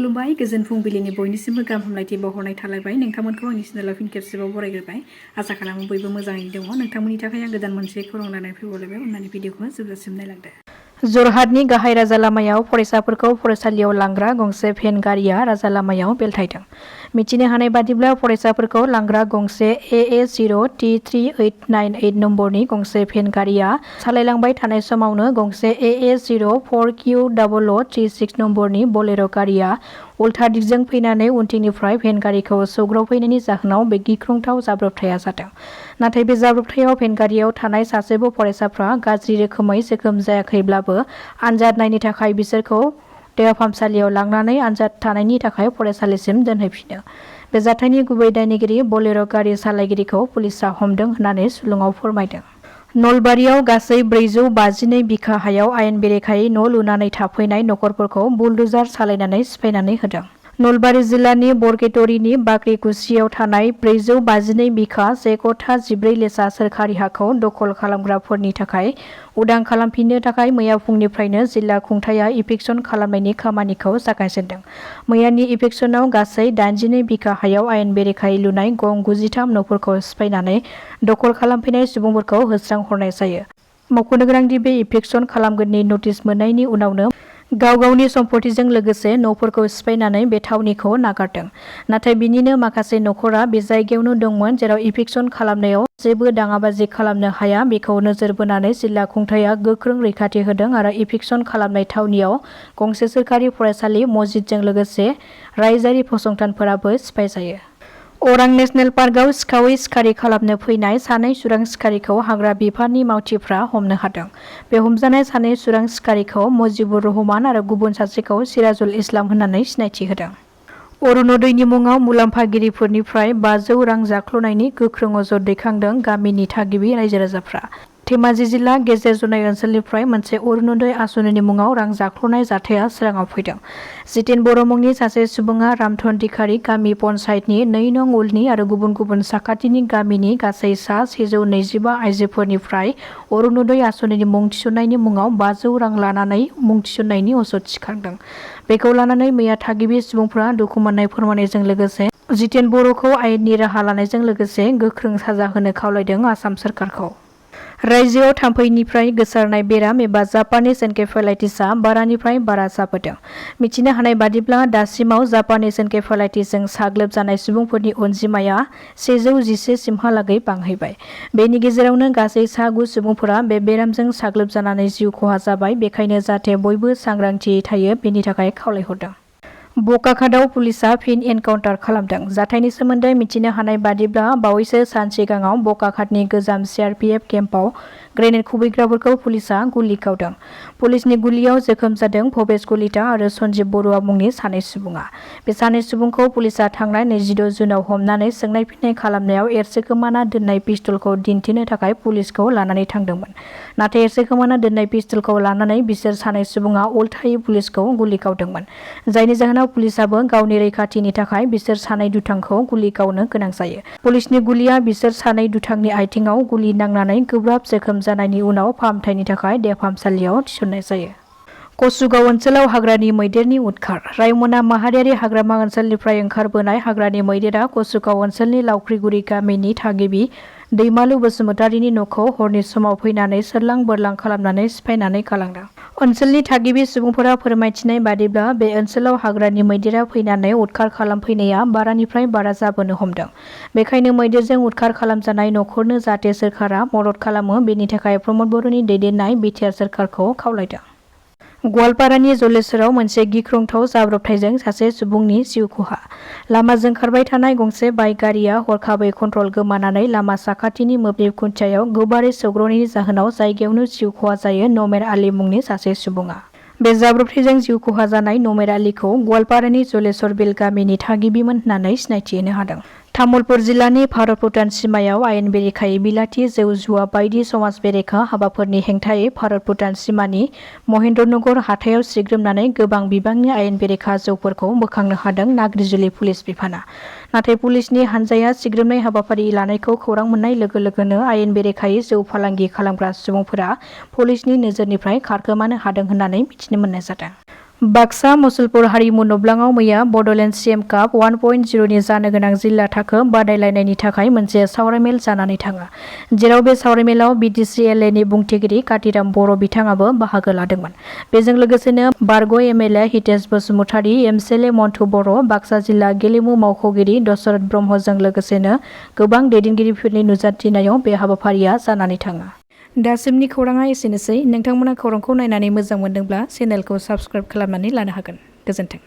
खुलुमबाय गोजोन फुंबिलिनि बयनिसिमबो गाहाम हामलायथि बावहरनाय थालायबाय नोंथांमोनखौ आंनि चेनेलाव फिन खेबसेबाव बरायग्रोबाय आसा खालामो बयबो मोजाङैनो दङ नोंथांमोननि थाखाय आं गोदान मोनसे खौरां लानानै फैबावलायबाय अननानै भिडिअखौ जोबजासिम नायलांदो। जरहाटनि गाहाय राजा लामायाव फरायसाफोरखौ फरायसालियाव लांग्रा गंसे भेन गारिया राजा लामायाव बेलथायदों। मिथिनो हानाय बादिब्ला फरायसाफोरखौ लांग्रा गंसे AA0T3898 नम्बरनि गंसे भेन गारिया सालायलांबाय थानाय समावनो गंसे AA04QOO36 नम्बरनि बलेर' गारिया उल्था दिगजों फैनानै उनथिंनिफ्राय भेन गारिखौ सौग्रावफैनायनि जाहोनाव बे गिख्रंथाव जाब्रबथाया जादों। नाथाय बे जाब्रबथायाव भेन गारियाव थानाय सासेबो फरायसाफ्रा गाज्रि रोखोमै जोखोम जायाखैब्लाबो आनजाद नायनो थाखाय बिसोरखौ देहा फाहामसालियाव लांनानै आनजाद थानायनि थाखाय फरायसालिसिम दोनहैफिनो। बे जाथायनि गुबै दायनिगिरि बलेर' गारि सालायगिरिखौ पुलिसआ हमदों होननानै सुलुङाव फोरमायदों। नलबारियाव गासै 452 बिघा हायाव आयेन बेरेखायै न' लुनानै थाफैनाय नखरफोरखौ बुलडुजार सालायनानै सिफायनानै होदों। नलबारि जिल्लानि बरकेटरिनि बाख्रिकुसियाव थानाय 452 बिघा 1/14 लेसा सोरखारि हाखौ दखल खालामग्राफोरनि थाखाय उदां खालामफिननो थाखाय मैया फुंनिफ्रायनो जिल्ला खुंथाया इभिकसन खालामनायनि खामानिखौ जागायजेनदों। मैयानि इभिकसनाव गासै 82 बिघा हायाव आयेन बेरेखायै लुनाय गं 93 न'फोरखौ सिफायनानै दखल खालामफैनाय सुबुंफोरखौ होस्रांहरनाय जायो। मख'नो गोनांदि बे इभिकसन खालामगोननि नटिस मोननायनि उनावनो गाव गावनि सम्पथिजों लोगोसे न'फोरखौ सिफायनानै बे थावनिखौ नागारदों। नाथाय बिनिनो माखासे नखरा बे जायगायावनो दंमोन जेराव इभिकसन खालामनायाव जेबो दाङाबाजि खालामनो हाया बेखौ नोजोर बोनानै जिल्ला खुंथाया गोख्रों रैखाथि होदों आरो इभिकसन खालामनाय थावनियाव गंसे सोरखारि फरायसालि मस्जिदजों लोगोसे रायजोआरि फसंथानफोराबो सिफायजायो। अरां नेसनेल पार्कआव सिखावै सिखारि खालामनो फैनाय सानै सुरां सिखारिखौ हाग्रा बिफाननि मावथिफ्रा हमनो हादों। बे हमजानाय सानै सुरां सिखारिखौ मुजिबुर रहमान आरो गुबुन सासेखौ सिराजुल इस्लाम होननानै सिनायथि होदों। अरुण'दयनि मुङाव मुलाम्फागिरिफोरनिफ्राय 500 रां जाख्ल'नायनि गोख्रों अजद दैखांदों गामिनि थागिबि रायजो-राजाफ्रा। धेमाजि जिल्ला गेजेर जनाय ओनसोलनिफ्राय मोनसे अरुण'दय आसनिनि मुङाव रां जाख्ल'नाय जाथाया सोराङाव फैदों। जितेन बर' मुंनि सासे सुबुङा रामधन धिखारि गामि पन्चायतनि 2 नं उलनि आरो गुबुन गुबुन साखाथिनि गामिनि गासै सा 125 आइजोफोरनिफ्राय अरुण'दय आसनिनि मुं थिसननायनि मुङाव 500 रां लानानै मुं थिसननायनि अजद थिखांदों। बेखौ लानानै मैया थागिबि सुबुंफोरा दुखु मोननाय फोरमायनायजों लोगोसे जितेन बर'खौ आयेननि राहा लानायजों लोगोसे गोख्रों साजा होनो खावलायदों आसाम सोरखारखौ। रायजोआव थाम्फैनिफ्राय गोसारनाय बेराम एबा जापानिज एनकेफेलाइटिसआ बारानिफ्राय बारा जाबोदों। मिथिनो हानाय बादिब्ला दासिमाव जापानिज एनकेफेलाइटिसजों साग्लोबजानाय सुबुंफोरनि अनजिमाया 111 सिमहालागै बांहैबाय। बेनि गेजेरावनो गासै सा 9 सुबुंफोरा बे बेरामजों साग्लोबजानानै जिउ खहा जाबाय। बेखायनो जाहाथे बयबो सांग्रांथियै थायो बेनि थाखाय खावलायहरदों। बकाखातआव पुलिसआ फिन एनकाउन्टार खालामदों। जाथायनि सोमोन्दै मिथिनो हानाय बादिब्ला बावैसो सान सिगाङाव बकाखातनि गोजाम CRPF केम्पआव ग्रेनेड खुबैग्राफोरखौ पुलिसआ गुलि गावदों। पुलिसनि गुलियाव जोखोम जादों भबेश कलिता आरो सन्जीब बरुवा मुंनि सानै सुबुङा। बे सानै सुबुंखौ पुलिसआ थांनाय 26 जुनाव हमनानै सोंनाय फिन्नाय खालामनायाव एरसोखोमाना दोननाय पिस्तलखौ दिन्थिनो थाखाय पुलिसखौ लानानै थांदोंमोन। नाथाय एरसोखोमाना दोननाय पिस्तलखौ लानानै बिसोर सानै सुबुङा उल्थायै पुलिसखौ गुलि गावदोंमोन। जायनि जाहोनाव पुलिसआबो गावनि रैखाथिनि थाखाय बिसोर सानै दुथांखौ गुलि गावनो गोनां जायो। पुलिसनि गुलिया बिसोर सानै दुथांनि आथिङाव गुलि नांनानै गोब्राब जोखोम जानायनि उनाव फाहामथायनि थाखाय देहा फाहामसालियाव थिसननाय जायो। कसुगाव ओनसोलाव हाग्रानि मैदेरनि उदखार। रायमना माहारियारि हाग्रामा ओनसोलनिफ्राय ओंखारबोनाय हाग्रानि मैदेरा कसुगाव ओनसोलनि लावख्रिगुरि गामिनि थागिबि दैमालु बसुमतारिनि न'खौ हरनि समाव फैनानै सोरलां बोरलां खालामनानै सिफायनानै गालांदों। ओनसोलनि थागिबि सुबुंफोरा फोरमायथिनाय बादिब्ला बे ओनसोलाव हाग्रानि मैदेरा फैनानै उदखार खालामफैनाया बारानिफ्राय बारा जाबोनो हमदों। बेखायनो मैदेरजों उदखार खालामजानाय न'खरनो जाहाथे सोरखारा मदद खालामो बेनि थाखाय प्रमद बर'नि दैदेननाय बिटिआर सोरखारखौ खावलायदों। गवालपारानि जलेश्वराव मोनसे गिख्रंथाव जाब्रबथायजों सासे सुबुंनि जिउ खहा। लामाजों खारबाय थानाय गंसे बाइक गारिया हरखाबै कन्ट्रल गोमानानै लामा साखाथिनि मोब्लिब खुन्थियायाव गोबारै सौग्रावनायनि जाहोनाव जायगायावनो जिउ खहा जायो नमेर आली मुंनि सासे सुबुङा। बे जाब्रबथायजों जिउ खहा जानाय नमेर आलीखौ गवालपारानि जलेश्वर बिल गामिनि थागिबिमोन होननानै सिनायथि होनो हादों। तामुलपुर जिल्लानि भारत-भुटान सिमायाव आयेन बेरेखायै बिलाथि जौ जुवा बायदि समाज बेरेखा हाबाफोरनि हेंथायै भारत-भुटान सिमानि महेन्द्रनगर हाथायाव सिग्रोमनानै गोबां बिबांनि आयेन बेरेखा जौफोरखौ बोखांनो हादों नाग्रिजुलि पुलिस बिफाना। नाथाय पुलिसनि हानजाया सिग्रोमनाय हाबाफारि लानायखौ खौरां मोननाय लोगो लोगोनो आयेन बेरेखायै जौ फालांगि खालामग्रा सुबुंफोरा पुलिसनि नोजोरनिफ्राय खारखोमानो हादों होननानै मिथिनो मोननाय जादों। बाक्सा मुसलपुर हारिमु नब्लाङाव मैया बड'लेण्ड CM काप 1.0 नि जानो गोनां जिल्ला थाखो बादायलायनायनि थाखाय मोनसे सावरायमेल जानानै थाङो, जेराव बे सावरायमेलाव BTC LA नि बुंथिगिरि कातिराम बर' बिथाङाबो बाहागो लादोंमोन। बेजों लोगोसेनो बारग' MLA हितेश बसुमतारी, MCLA मन्टु बर', बाक्सा जिल्ला गेलेमु मावख'गिरि दशरथ ब्रह्मजों लोगोसेनो गोबां दैदेनगिरिफोरनि नुजाथिनायाव बे हाबाफारिया जानानै थाङो। दासिमनि खौराङा एसेनोसै। नोंथांमोना खौरांखौ नायनानै मोजां मोनदोंब्ला चेनेलखौ साबस्क्राइब खालामनानै लानो हागोन। गोजोन्थों।